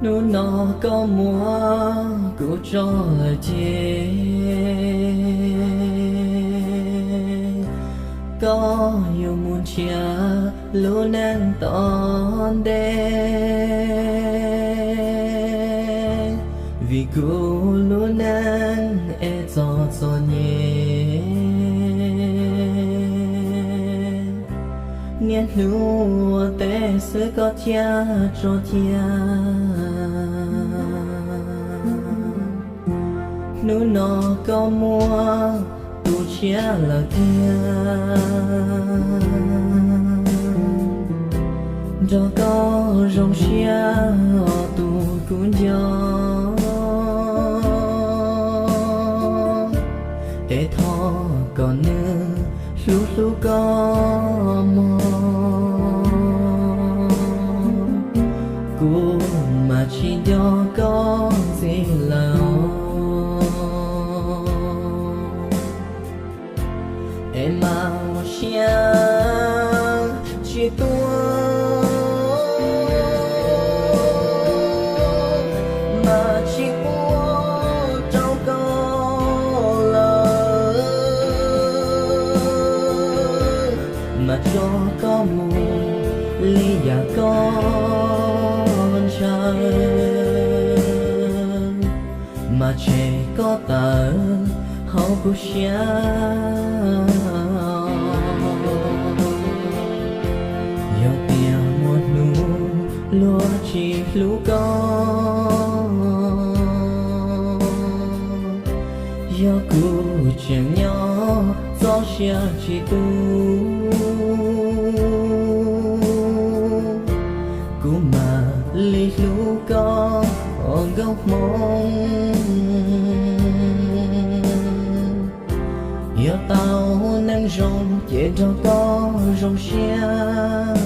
Hnub no koj muab kuv tso lawm ces koj yuav mus nrhiav lub neej tom ntej, vim kuv lub neej es txom txom nyem. Niaj hnub ua teb xwb koj thiaj tso cia. Hnub no koj muab kuv tshiab lawm tiag, nrog koj zoo siab os tus kuv nco. Es thov kom nws hlub hlub koj mog, kuv mas tsis nco koj ntxiv lawm os. Es mas ua siab tsis tuaj, mas tsis quaj rau koj lawm, mas tso koj mus li yam koj ntshaw, mas tshem koj tawm hauv kuv siab. Yog tias muaj hnub luag tsis hlub koj, yog kuv tseem nyob txoj sia tsis tu, kuv mam li hlub koj os nkauj hmoob. Yog tau neej zoo ces nrog koj zoo siab,